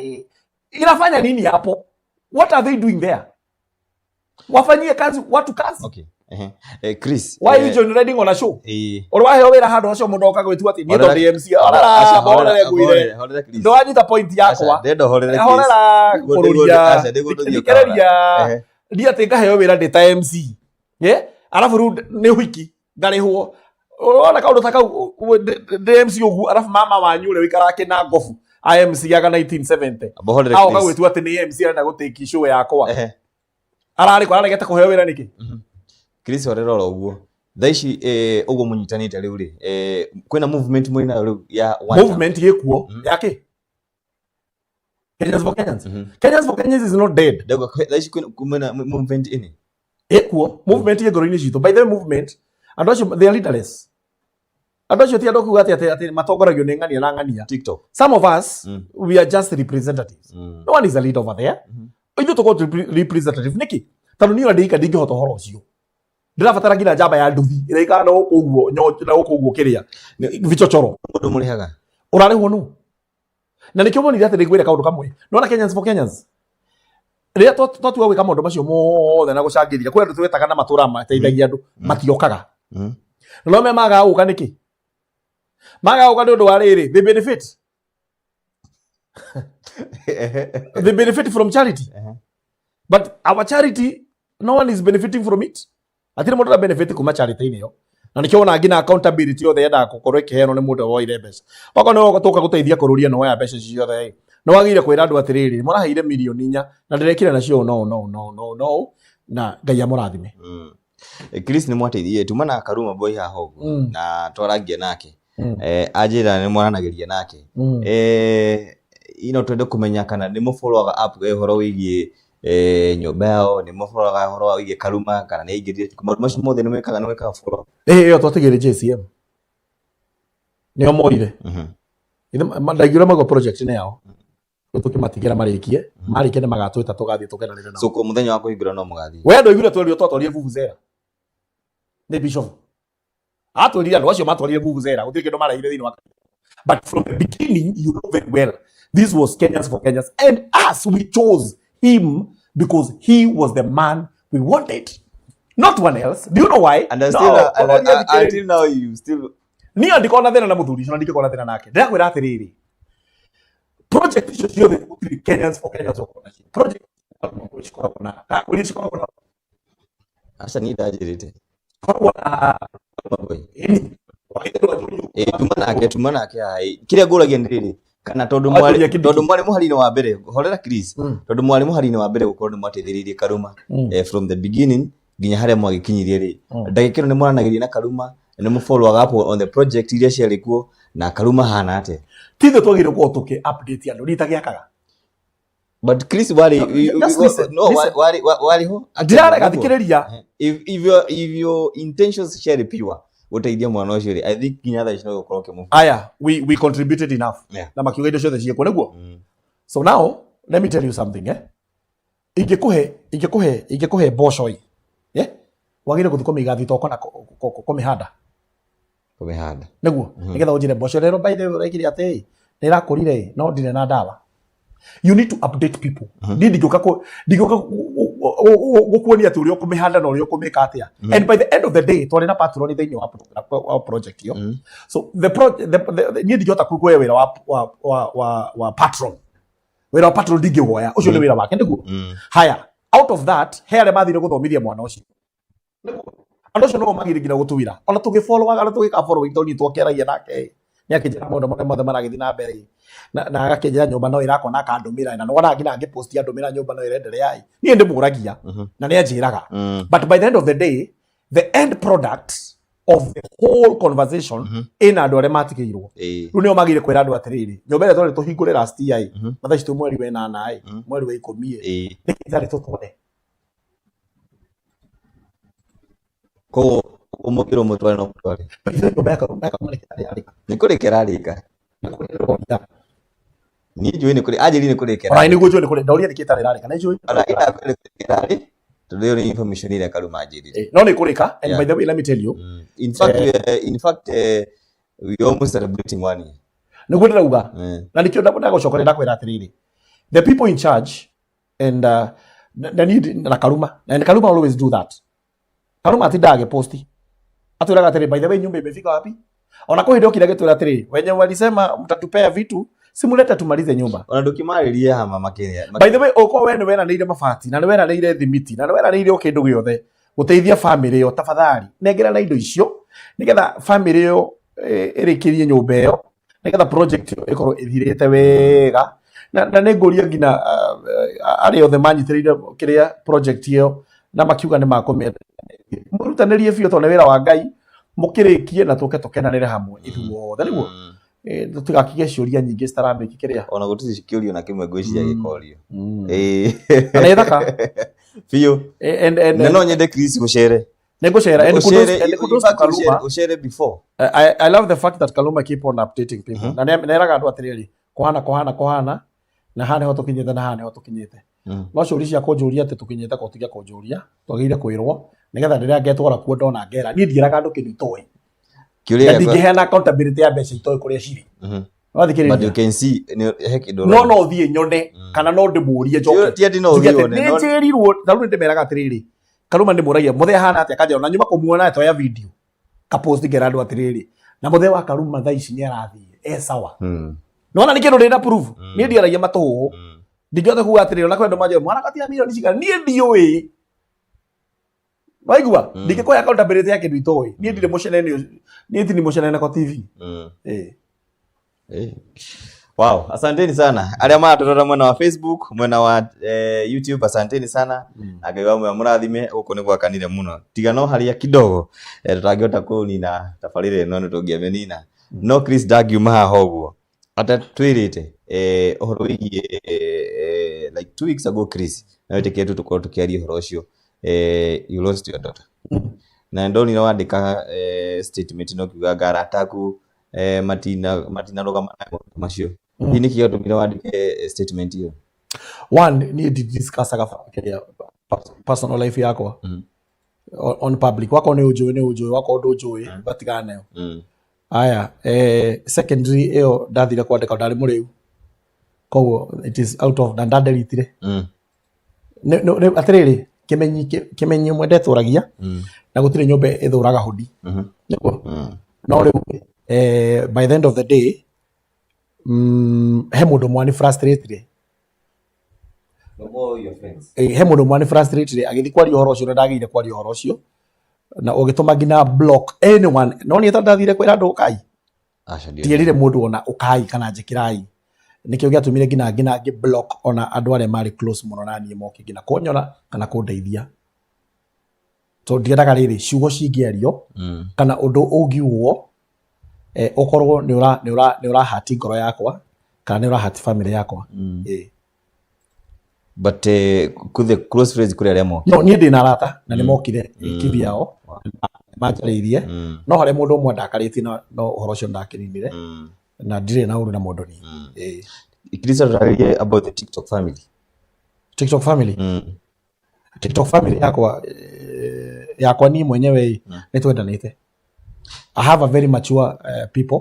inafanya nini hapo? What are they doing there? Wafanyie kazi watu kazi. Okay. Ehe. Chris. Why you join riding on a show? Uri waheo wira handu acio mundu oka gwitua ati niĩ tondũ MC Aca, horera horera, horera ngwire. Horera, horera, Chris. Ndwanyita point yakwa. Aca, ndĩrenda ũhorere, Chris. Horera. Kũrũria. Aca, ndĩgũthiĩ thikĩrĩria. Ehe. Ndi atĩ ngaheo wĩra ndĩ ta MC. Ye arabu rĩu nĩ ũhiki ngarĩhwo ona kaũndũ ta kau ndĩ MC ũguo arabu mama wanyu ũrĩa ũikaraga kĩna ngobu IMC yaga 1970 Amba ũhorere agoka Chris. gwĩtua atĩ nĩ MC arenda gũtĩki show yakwa. Ehe. Ararĩ kũ araregete kũheo wĩra nĩkĩ? Chris horera oro ũguo thaa ici ũguo mũnyitanĩte rĩu rĩ kwĩna movement mwĩ nayo rĩu ya one term. Movement gĩkuo yake Kenyans for Kenyans. Kenyans for Kenyans is not dead. Ndauga thaa ici kwĩna movement ĩnĩ. Ĩkuo movement ĩ ngoro-inĩ citũ. By the way, movement andũ acio they are leaderless. Andũ acio ti andũ kuga atĩ matongoragio nĩ ng'ania na ng'ania. TikTok. Some of us we are just representatives. No one is a leader over there. Ithuĩ tũkorwo tũrĩ representative nĩkĩ? Tondũ niĩ ona ndĩika ndingĩhota ũhoro ũcio. Ndĩrabatara nginya njamba ya nduthi ĩrĩa ikara na gũkũ ũguo na gũkũ ũguo kĩrĩa vichochoro. Mũndũ mũrĩhaga. Ũrarĩhwo nũ? Na nĩkĩo monire atĩ nĩngwĩre kaũndũ kamwe. Nĩwona Kenyans for Kenyans. Rĩrĩa twatua gwĩka maũndũ macio mothe na gũcangĩria, kwĩ andũ twetaga na matũra mateithagia andũ, matiokaga. Na no me magaga gũka nĩkĩ? Magaga gũka nĩ ũndũ wa rĩrĩ, they benefit. They benefit from charity. But our charity, no one is benefiting from it. Hatirĩ mũndũ ũra benefit kuma charity-inĩ ĩyo. Na nĩkĩo wona nginya accountability yothe yendaga gũkorwo ĩkĩheanwo nĩ mũndũ woire mbeca. Okorwo nĩ tũka gũteithia kũrũria na woya mbeca icio ciothe ĩ, nĩ wagĩrĩire kwĩra andũ atĩrĩrĩ, mũraheire mirioni 4 na ndĩrekire nacio no no no no no na Ngai amũrathime. Chris nĩ mwateithirie tuma na Karuma boy haha ũguo na twarangia nake anjĩra nĩ mwaranagĩria nake ino twende kũmenya kana nĩ mũfollowaga up ũhoro wĩgiĩ nyũmba yao, nĩ mũfollowaga ũhoro wĩgiĩ Karuma kana nĩ aingĩrire maũndũ macio mothe nĩ mwĩkaga, nĩ mwĩkaga follow? Ĩyo twatigĩire JCM nĩo moire. Ndaiguire maguo project nĩ yao. Rĩu tũkĩmatigĩra marĩkie, marĩkia nĩ magatwĩta tũgathiĩ tũkenanĩre nao. So ko mũthenya wa kũhingũra no mũgathiĩ? We ndũiguire twerirwo twatwarire vuvuzela nĩ bishop. Atwĩrire andũ acio matwarire vuvuzela gũtirĩ kĩndũ marehire thĩinĩ wa kanitha. But from the beginning you know very well this was Kenyans for Kenyans and us we chose him because he was the man we wanted. Not one else. Do you know why? And I No, still, and korwo niĩ thikĩrĩria. until now you still Niĩ ndikoragwo na thĩna na mũthuri ũcio na ndingĩkorwo na thĩna nake. Ndĩrakwĩra atĩrĩrĩ, project icio ciothe gũtirĩ Kenyans for Kenyans ũkoragwo nacio. Project cikoragwo na kũrĩa cikoragwo na Aca niĩ ndanjĩrĩte. cikoragwo na Boy. ĩni. Wagĩte rwa Tuma nake haha. Kĩrĩa ngũragia nĩ rĩrĩ, kana tondũ Wanjũria mwarĩ kĩndũ tondũ mwarĩ mũhari-inĩ wa mbere, horera Chris, tondũ mwarĩ mũhari-inĩ wa mbere gũkorwo nĩ mwateithĩrĩirie Karuma from the beginning nginya harĩa mwagĩkinyirie rĩ, ndagĩka ĩno nĩ mwaranagĩria na Karuma, nĩ mũfollowaga up on the project iria ciarĩ kuo, na Karuma hana atĩa? Ti ithuĩ twagĩrĩirwo gũkorwo tũkĩ update andũ, niĩ itagĩakaga. But Chris warĩ, No, just listen, no, listen. warĩ ho. Ndirarega, thikĩrĩria. If your intentions ciarĩ pure gũteithia mwana ũcio rĩ, I think nginya thaa ici no gũkorwo ũkĩmũ. Aya, we contributed enough. Na makiuga indo ciothe ciĩkuo nĩguo. So now let me tell you something, eh? Ingĩkũhe mboco ĩ, eh? Wagĩrĩire gũthiĩ kũmĩiga thitoo kana kũmĩhanda? Kũmĩhanda. Nĩguo, nĩgetha ũnjĩre mboco rero by the way ũrekire atĩ ĩ, nĩ ĩrakũrire ĩ, no ndirĩ na ndawa. You need to update people. Niĩ ndingĩũka gũkuonia atĩ ũrĩa ũkũmĩhanda na ũrĩa ũkũmĩka atĩa. And by the end of the day, twarĩ na patron thĩinĩ wa project ĩyo. So the pro, the, the, the, niĩ ndingĩhota kuoya wĩra wa patron. Wĩra wa patron ndingĩwoya. Ũcio nĩ wĩra wake nĩguo. Haya, out of that, he arĩa mathire gũthomithia mwana ũcio. Andũ acio no magire nginya gũtwĩra. Ona tũgĩfollow, ona tũgĩka following tondũ niĩ twakĩaragia nake. Nĩ akĩnjĩra maũndũ marĩa mothe maragĩthiĩ na mbere. Na agakĩnjĩra nyũmba no ĩrakwo na akandũmĩra. Na nĩwona nginya angĩpost andũmĩra nyũmba no ĩrenderea ĩ. Niĩ ndĩmũragia na nĩ anjĩraga. But by the end of the day, the end product of the whole conversation ĩna andũ arĩa matigĩirwo. Rĩu nĩo magĩrĩire kwĩra andũ atĩrĩrĩ, nyũmba ĩrĩa twarĩ tũhingũre last year ĩ, mathaa ici twĩ mweri wa ĩnana ĩ, mweri wa 10 ĩ, nĩkĩ itarĩ tũtware? Koguo ũmũkĩrwo mũtware no mũtware. Ithuĩ nyũmba ya Karuma nĩ kĩtarĩ yarĩka. Nĩ kũrĩka ĩrarĩka. Niĩ njũĩ nĩ kũrĩ, anjĩrire nĩ kũrĩka Ona nĩguo njũĩ nĩ kũrĩ, ndoria nĩkĩ ĩtarĩ ĩrarĩka, nĩ njũĩ. Ona ĩrakwĩra nĩ kũrĩka ĩrarĩ, tondũ ĩyo nĩ information ĩrĩa Karuma anjĩrire. No nĩ kũrĩka, and by the way let me tell you. In fact, we are almost celebrating 1 year. Nĩguo ndĩrauga. Na nĩkĩo ndagũcokeria ndakwĩra atĩrĩrĩ. The people in charge and na niĩ na Karuma, and Karuma always do that. Karuma atindaga agĩposti. Atwĩraga atĩrĩ, by the way nyumba imefika wapi? Ona kwĩ hĩndĩ okire agĩtwĩra atĩrĩ, wenye walisema mtatupea vitu, simulete tumalize nyumba. Ona ndũkĩmarĩrie hama makĩria. By the way, ũkorwo we nĩ weranĩire mabati, na nĩ weranĩire thimiti, na nĩ weranĩire o kĩndũ gĩothe. Gũteithia family ĩyo, tafadhali nengerana indo icio nĩgetha family ĩyo ĩrĩkĩrie nyũmba ĩyo, nĩgetha project ĩyo ĩkorwo ĩthirĩte wega. Na nĩ ngũria nginya arĩa othe manyitĩrĩire kĩrĩa project ĩyo na makiuga nĩ makũmĩenda, mũrutanĩrie biũ tondũ nĩ wĩra wa Ngai, mũkĩrĩkie na tũke tũkenanĩre hamwe ithuothe nĩguo tũtigakĩgĩe ciũria nyingĩ citaramĩki kĩrĩa. Ona gũtirĩ kĩũria ona kĩmwe ngwĩciria gĩkorio. Na nĩ thaka. Biũ. And Na no nyende Chris gũcere. Nĩ ngũcera and kudos, Ũcere, and in kudos to fact, ũcere, Kaluma. ũcere before. I love the fact that Kaluma keep on updating people. Na neraga andũ atĩrĩrĩ, kũhana kũhana kũhana na haha nĩho tũkinyĩte na haha nĩho tũkinyĩte. No ciũria cia kũnjũria atĩ tũkinyĩte kũ tiga kũnjũria, twagĩrĩire kwĩrwo nĩgetha rĩrĩa ngetwara kuo ndona ngera. Niĩ ndiĩraga andũ kĩndũ itoĩ. Kĩũria Na gĩakwa- ndingĩheana accountability ya mbeca itoĩ kũrĩa cirĩ. Wathikĩrĩria? But you can see nĩ he kĩndũ No ũrona. no thiĩ nyone kana no ndĩmũrie njoke. Ti atĩ no Njuge ũthiĩ atĩ wone, nĩ njĩrirwo, ta rĩu nĩndĩmeraga atĩrĩrĩ, Karuma ndĩmũragia mũthee ahana atĩa, kanjĩra na nyuma kũmuona toya video ka post ngera andũ atĩrĩrĩ, na mũthee wa Karuma thaa ici nĩ arathiĩ e sawa. Nĩwona nĩ kĩndũ ndĩna proof. Niĩ ndiaragia matũhũhũ. Ndingĩhota kuga atĩrĩrĩ, ona kwĩ andũ manjĩra mwana gatia milioni cigana, niĩ ndiũĩ. Waigua? Ndingĩkũhe accountability ya kĩndũ itoĩ. Niĩ ndirĩ mũcenene ũcio. Niĩ tini mũcenene kwa TV. Wow, asanteni sana arĩa maratũrora mwena wa Facebook, mwena wa YouTube, asanteni sana. Na Ngai wa muoyo mũrathime, gũkũ nĩ gwakanire mũno, tiga no harĩa kidogo tũtangĩhota kũnina tabarĩra ĩno nĩ tũngĩamĩnina, no Chris ndangiuma haha ũguo atatwĩrĩte ũhoro wĩgiĩ like 2 weeks ago. Chris, na wĩtĩkĩre tu tũkorwo tũkĩaria ũhoro ũcio, you lost your daughter na ndonire wandĩka statement no kiuga ngara ataku matinarũgama na maũndũ macio. Hihi nĩkĩ gĩatũmire wandĩke statement ĩyo? One, niĩ ndidiscussaga kĩrĩa personal life yakwa on public. Wakorwo nĩ ũnjũĩ nĩ ũnjũĩ, wakorwo ndũnjũĩ ũgatigana nayo. Aya, secondary ĩyo ndathire kwandĩka ndarĩ mũrĩu, koguo it is out of na ndanderitire. Atĩrĩrĩ, kĩmenyi kĩmenyi ũmwe ndetũragia na gũtirĩ nyũmba ĩthũraga hũdi. Nĩguo. No rĩu by the end of the day he mũndũ ũmwe ni frustrated. He mũndũ ũmwe ni frustrated agĩthiĩ kwaria ũhoro ũcio na ndagĩrĩire kwaria ũhoro ũcio na ũgĩtũma nginya block anyone, no niĩ tondũ ndathire kwĩra andũ ũkai, Aca, ndiũĩ. ndierire mũndũ ona ũkai kana njĩkĩrai, nĩkĩo gĩatũmire nginya ngĩ block ona andũ arĩa marĩ close mũno na niĩ moke nginya kũnyona kana kũndeithia, tondũ ndiendaga rĩrĩ ciugo cingĩario kana ũndũ ũngiugwo ũkorwo nĩ ũrahati ngoro yakwa kana nĩ ũrahati family yakwa. But the close friends kũrĩ arĩa mokire? No niĩ ndĩ na arata na nĩ mokire kivyao manjarĩirie, no harĩ mũndũ ũmwe ndakarĩtie no ũhoro ũcio ndakĩninire na ndirĩ na ũru na mũndũ niĩ. Chris, tũtarĩrie about the TikTok family. TikTok family? TikTok family yakwa, yakwa niĩ mwenyewe nĩ twendanĩte. I have a very mature people,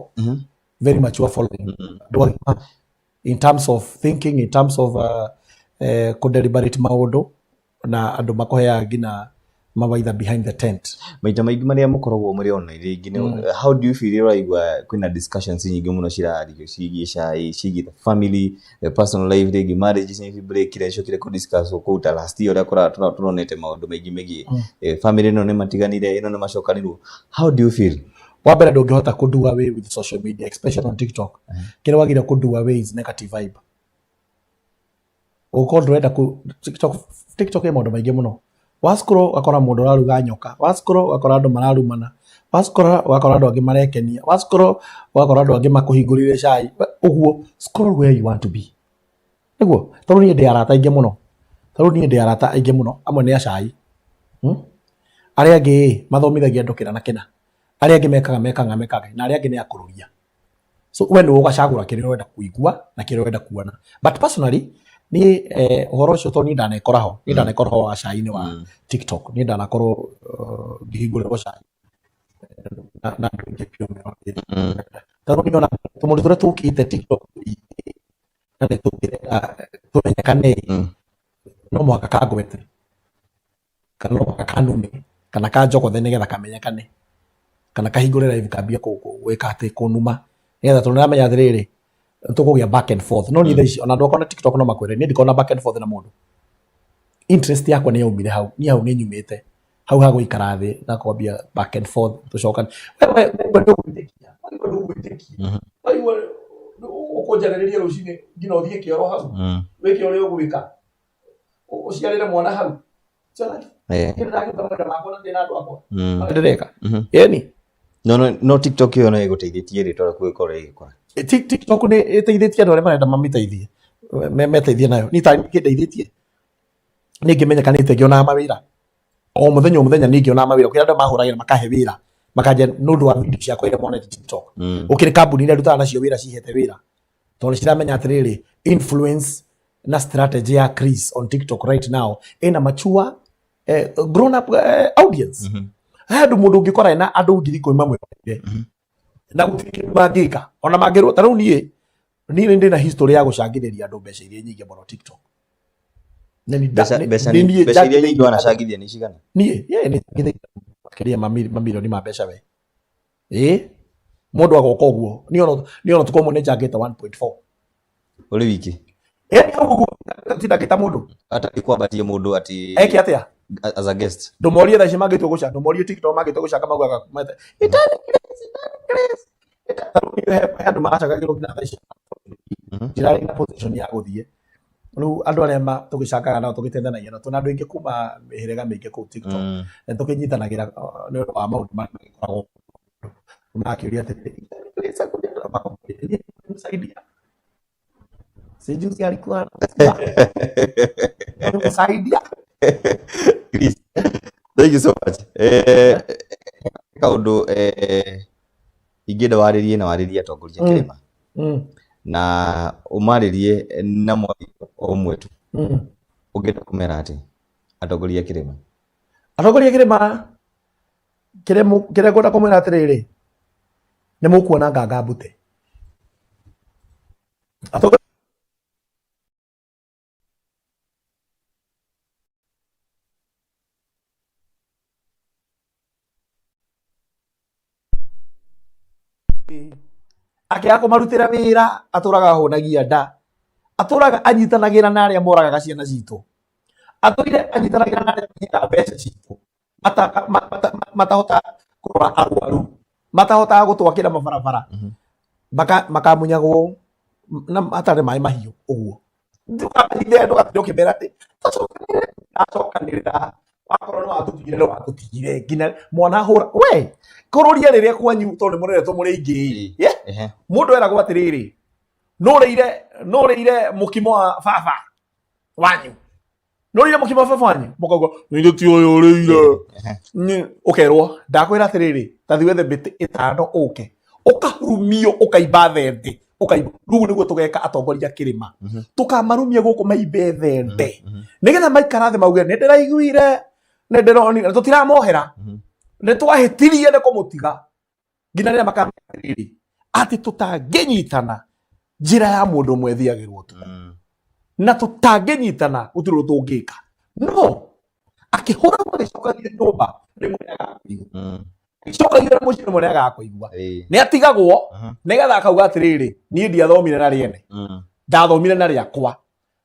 very mature following. Andũ agima in terms of thinking, in terms of kũ-deliberate maũndũ, na andũ makũheaga nginya mawaitha behind the tent. Maita maingĩ marĩa mũkoragwo mũrĩ online rĩngĩ how do you feel ũraigua kwĩna discussions nyingĩ mũno cirario ciĩgiĩ cai, ciĩgiĩ the family, the personal life, rĩngĩ marriages nĩ break iria icokire kũ discuss kũu ta last year ũrĩa tũronete maũndũ maingĩ megiĩ family ĩno nĩ matiganire, ĩno nĩ macokanirwo? How do you feel? Wa mbere, ndũngĩhota kũ do away with social media, especially on TikTok. Kĩrĩa wagĩrĩire kũ do away is negative vibe. Ũngĩkorwo ndũrenda kũ TikTok, TikTok ĩ maũndũ maingĩ mũno. Wa scroll ũgakora mũndũ ũraruga nyoka, wa scroll ũgakora andũ mararumana, wa scroll ũgakora andũ angĩ marekenia, wa scroll ũgakora andũ angĩ makũhingũrĩire cai. Ũguo scroll where you want to be. Nĩguo, tondũ niĩ ndĩ arata aingĩ mũno. Tondũ niĩ ndĩ arata aingĩ mũno, amwe nĩ acai. Arĩa angĩ mathomithagia andũ kĩna na kĩna. Arĩa angĩ mekaga mekaga mekaga na arĩa angĩ nĩ akũrũria. So we nĩwe ũgacagũra kĩrĩa ũrenda kũigua na kĩrĩa ũrenda kuona. But personally, niĩ ũhoro ũcio tondũ niĩ ndanekora ho, niĩ ndanekora ho wa cai-inĩ wa TikTok, niĩ ndanakorwo ngĩhingũrĩrwo cai na andũ aingĩ biũ meroragĩra. Tondũ niĩ ona tũmũndũ tũrĩa tũkĩte TikTok na nĩ tũngĩrenda tũmenyekane, no mũhaka kangwete kana no mũhaka kanume kana kanjogothe nĩgetha kamenyekane kana kahingũre live kambie gwĩka atĩ kũnuma nĩgetha tondũ nĩramenya atĩrĩrĩ tũkũgĩa back and forth. No niĩ thaa ici ona andũ akwa na TikTok no makwĩre niĩ ndikoragwo na back and forth na mũndũ. Interest yakwa nĩ yaumire hau, niĩ hau nĩ nyumĩte. Hau ha gũikara thĩ na kwambia back and forth tũcokane. We we ndũgwĩtĩkia. Waigua ndũgwĩtĩkia. Waigua ũkũnjarĩrĩria rũcinĩ nginya ũthiĩ kĩoro hau. Wĩke ũrĩa ũgwĩka. Ũciarĩre mwana hau. Kĩndũ ndakĩruta mawĩra makwa na ndĩna andũ akwa. Ndĩreka. Ĩni. No, no, no TikTok ĩyo no ĩgũteithĩtie rĩtwa rĩaku gũkorwo rĩgĩkũra. TikTok nĩ ĩteithĩtie andũ arĩa marenda mamĩteithie. Meteithie nayo. Niĩ tarĩ kĩndeithĩtie. Niĩ ngĩmenyekanĩte ngĩonaga mawĩra. O mũthenya o mũthenya niĩ ngĩonaga mawĩra. Kũrĩ andũ mahũragĩra makahe wĩra. Makanja nĩ ũndũ wa video ciakwa iria monete TikTok. Gũkĩrĩ kambuni iria ndutaga nacio wĩra cihete wĩra. Tondũ nĩ ciramenya atĩrĩrĩ, influence na strategy ya Chris on TikTok right now ĩna mature grown up audience. He andũ mũndũ ũngĩkora ena andũ 10,000 mamwĩroreire. Na gũtirĩ kĩndũ mangĩka. Ona mangĩrwo ta rĩu niĩ niĩ ndĩ na history ya gũcangithĩria andũ mbeca iria nyingĩ mũno TikTok. Na nĩ Mbeca mbeca nĩ mbeca iria nyingĩ wanacangithia nĩ cigana? Niĩ yeah, nĩ changithĩirie makĩria ma mamirioni ma mbeca we. Ĩĩ mũndũ agoka ũguo niĩ ona niĩ ona ũtukũ ũmwe nĩ njangĩte 1.4. Ũrĩ wiki? Ĩĩ hau ũguo tindangĩta mũndũ. Atarĩ kwambatia mũndũ atĩ Eke atĩa? As a guest. Ndũmorie thaa ici mangĩtua gũcanga, ndũmorie TikTok mangĩtua gũcanga maugaga mete, Itani Chris, Itani Chris. He andũ maracangagĩrwo nginya thaa ici. Ndirarĩ na position ya gũthiĩ. Rĩu andũ arĩa tũgĩcangaga nao tũgĩteithanagia nao, twĩna andũ aingĩ kuma mĩhĩrĩga mĩingĩ kũu TikTok. Na tũkĩnyitanagĩra nĩ ũndũ wa maũndũ marĩa magĩkoragwo. Makĩũria atĩrĩrĩ, Itani Chris akũria makamũria, "Msaidia." Si juzi alikuwa anasema. Msaidia. Chris, thank you so much. Kaũndũ ingĩenda warĩrie na warĩrie atongoria kĩrĩma na ũmarĩrie na mwario o ũmwe tu. Ũngĩenda kũmera atĩ atongoria kĩrĩma? Atongoria kĩrĩma kĩrĩa kĩrĩa ngwenda kũmwĩra atĩrĩrĩ, nĩ mũkuona nganga mbute. Atongoria akĩaga kũmarutĩra wĩra atũraga ahũnagia nda, atũraga anyitanagĩra na arĩa moragaga ciana citũ, atũire anyitanagĩra na arĩa maiyaga mbeca citũ, matahotaga kũrora arwaru, matahotaga gũtwakĩra mabarabara, makamunyagwo na hatarĩ maĩ mahiũ ũguo. Ndũkamahithe, ndũgatinde ũkĩmera atĩ tũcokanĩrĩre, tũtiracokanĩrĩra, wakorwo nĩ watũtigire nĩ watũtigire nginya mwana hũra we kũrũria rĩrĩa kwanyu tondũ nĩ mũreretwo mũrĩ aingĩ yeah? Mũndũ eragwo atĩrĩrĩ, nũrĩire mũkimo wa baba wanyu, nũrĩire mũkimo wa baba wanyu, mũkauga nĩ ti ũyũ ũrĩire. Ũkerwo ndakwĩra atĩrĩrĩ, tathi wethe mĩtĩ ĩtano ũke ũkahurumio ũkaimba thende ũkaimba. Rĩu nĩguo tũgeka atongoria kĩrĩma, tũkamarumia gũkũ maimbe thende nĩgetha maikara thĩ mauge nĩ ndĩraiguire nĩ ndĩronire, tũtiramohera, nĩ twahĩtirie nĩ kũmũtiga nginya rĩrĩa makamenya atĩrĩrĩ atĩ tũtangĩnyitana njĩra ya mũndũ ũmwe ĩthiagĩrwo ũtukũ, na tũtangĩnyitana gũtirĩ ũndũ tũngĩka. No akĩhũra agĩcokagia nyũmba rĩmwe nĩagakũigua, agĩcokagia na mũciĩ rĩmwe nĩagakũigua, nĩ atigagwo nĩgetha akauga atĩrĩrĩ, niĩ ndiathomire na rĩene, ndathomire na rĩakwa,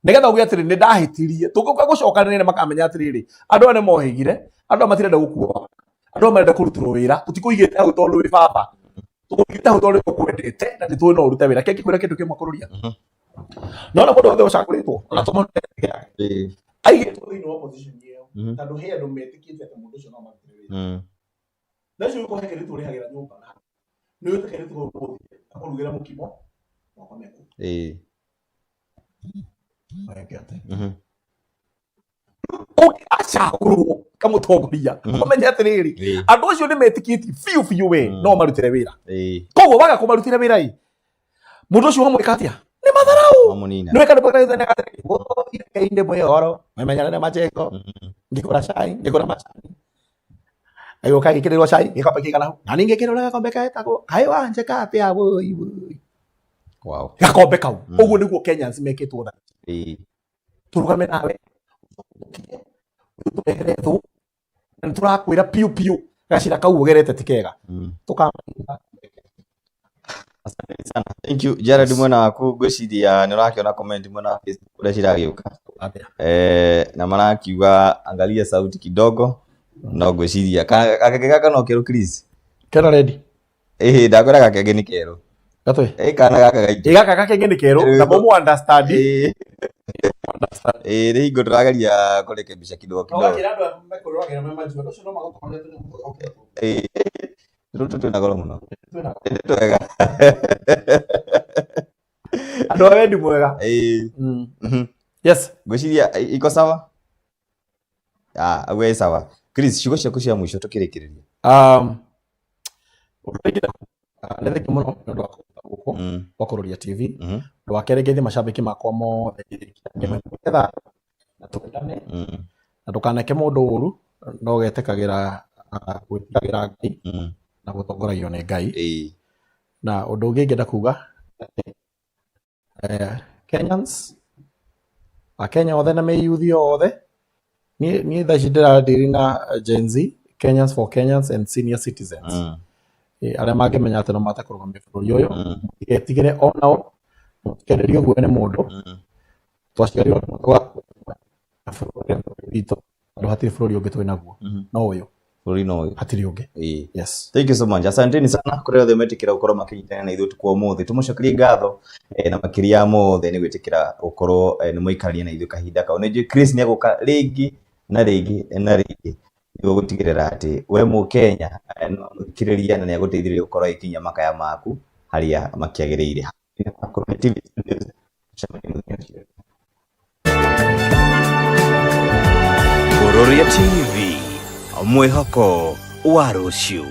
nĩgetha uge atĩrĩ nĩ ndahĩtirie. Tũngĩũka gũcokanĩrĩra makamenya atĩrĩrĩ, andũ aya nĩ mohĩgire, andũ aya matirenda gũkua, andũ aya marenda kũrutĩrwo wĩra, tũtikũigĩte hau tondũ wĩ baba, tũkũigĩte hau tondũ nĩtũkwendete na nĩtũĩ no ũrute wĩra. Kĩngĩkwĩra kĩndũ kĩmwe kũrũria, nona mũndũ wothe ũcagũrĩtwo ona tũmũndũ aigĩtwo thĩinĩ wa position ĩyo, tondũ he andũ metĩkĩtie atĩ mũndũ ũcio no amarutĩre wĩra. Na ũcio ũkũhe kĩrĩtu ũrĩhagĩra nyũmba na nĩ ũĩ kĩrĩtu kau ũgũthiĩ akũrugĩre mũkimo na ũkome kuo. Weke atĩa? Ũngĩgacagũrwo ta mũtongoria, ũmenye atĩrĩrĩ, andũ acio nĩ metĩkĩtie biũ biũ we no marutĩre wĩra. Koguo waga kũmarutĩra wĩra ĩ, mũndũ ũcio wamwĩka atĩa? Nĩ matharau. Wamũnina. Nĩ weka nĩ mwĩhoro memenyane machengo, ngĩgũra cai, ngĩgũra macani, agĩũka agĩkĩrĩrwo cai gĩkombe kĩigana hau, na niĩ ngĩkĩrĩrwo gakombe getagwo kaĩ wanjĩka atĩa wũi wũi. Gakombe kau. Ũguo nĩguo Kenyans mekĩtwo tha. Tũrũgame nawe tũrehere thũ na nĩ tũrakwĩra piũ piũ gacĩra kau ũgerete ti kega. Tũkamanyita. Asante sana. Thank you. Jared, mwena waku ngwĩciria nĩ ũrakĩona comment mwena wa Facebook ũrĩa ciragĩũka. Atĩa? Na marakiuga angalia sauti kidogo. No ngwĩciria gakenge gaka no kerũ Chris. Kena ready. Ĩhĩ ndakwĩra gakenge nĩ kerũ. Gatwe. Ĩ kana gaka gaitũ. Ĩ gaka gakenge nĩ kerũ na mũmũ understand. Ĩ nĩ hingo tũrageria kũrekebisha kidogo kidogo. Ũgakĩra andũ aya mekũroragĩra me majuu, andũ acio no magũtwarĩre tũnyamũ tũthũkĩte. Ĩ tũtũ twĩna goro mũno. Twĩna Nĩ twega. Andũ a wendi mwega. Ĩ. Yes. Ngwĩciria iko sawa? Ah, aguo ĩ sawa. Chris, ciugo ciaku cia mũico tũkĩrĩkĩrĩria. Ũndũ ũrĩa ingĩenda nĩ thengiũ mũno nĩ ũndũ wa kũruta gũkũ gwa Kũrũria TV. Ũndũ wa kerĩ ngeithie macambĩki makwa mothe nĩgetha na twendane na ndũkaneke mũndũ ũru no getĩkagĩra gwĩtigagĩra Ngai na gũtongoragio nĩ Ngai. Na ũndũ ũngĩ ingĩenda kuga Kenyans, Akenya othe na mĩyuthi othe, niĩ thaa ici ndĩradiri na Gen Z, Kenyans for Kenyans and senior citizens. Arĩa mangĩmenya atĩ no mahote kũrũgamia bũrũri ũyũ, mũtigetigĩre onao, mũtikenderio guoya nĩ mũndũ. Twaciarirwo tũgakua na bũrũri ũyũ witũ, tondũ hatirĩ bũrũri ũngĩ twĩ naguo, no ũyũ. Bũrũri no ũyũ. Hatirĩ ũngĩ. Ĩĩ. Yes. Thank you so much. Asanteni sana kũrĩ othe metĩkĩra gũkorwo makĩnyitanĩra na ithuĩ ũtukũ wa ũmũthĩ. Tũmũcokerie ngatho na makĩria ya mothe nĩ gwĩtĩkĩra gũkorwo nĩ mũikarania na ithuĩ kahinda kau. Nĩ njũĩ Chris nĩ egũka rĩngĩ na rĩngĩ na rĩngĩ nĩguo gũtigĩrĩra atĩ we mũkenya no mũthikĩrĩria na nĩ egũteithĩrĩria gũkorwo agĩkinyia makaya maku harĩa makĩagĩrĩire. TV Studios, tũcemanie mũthenya ũcio. Kururia TV, mwĩhoko wa rũciũ.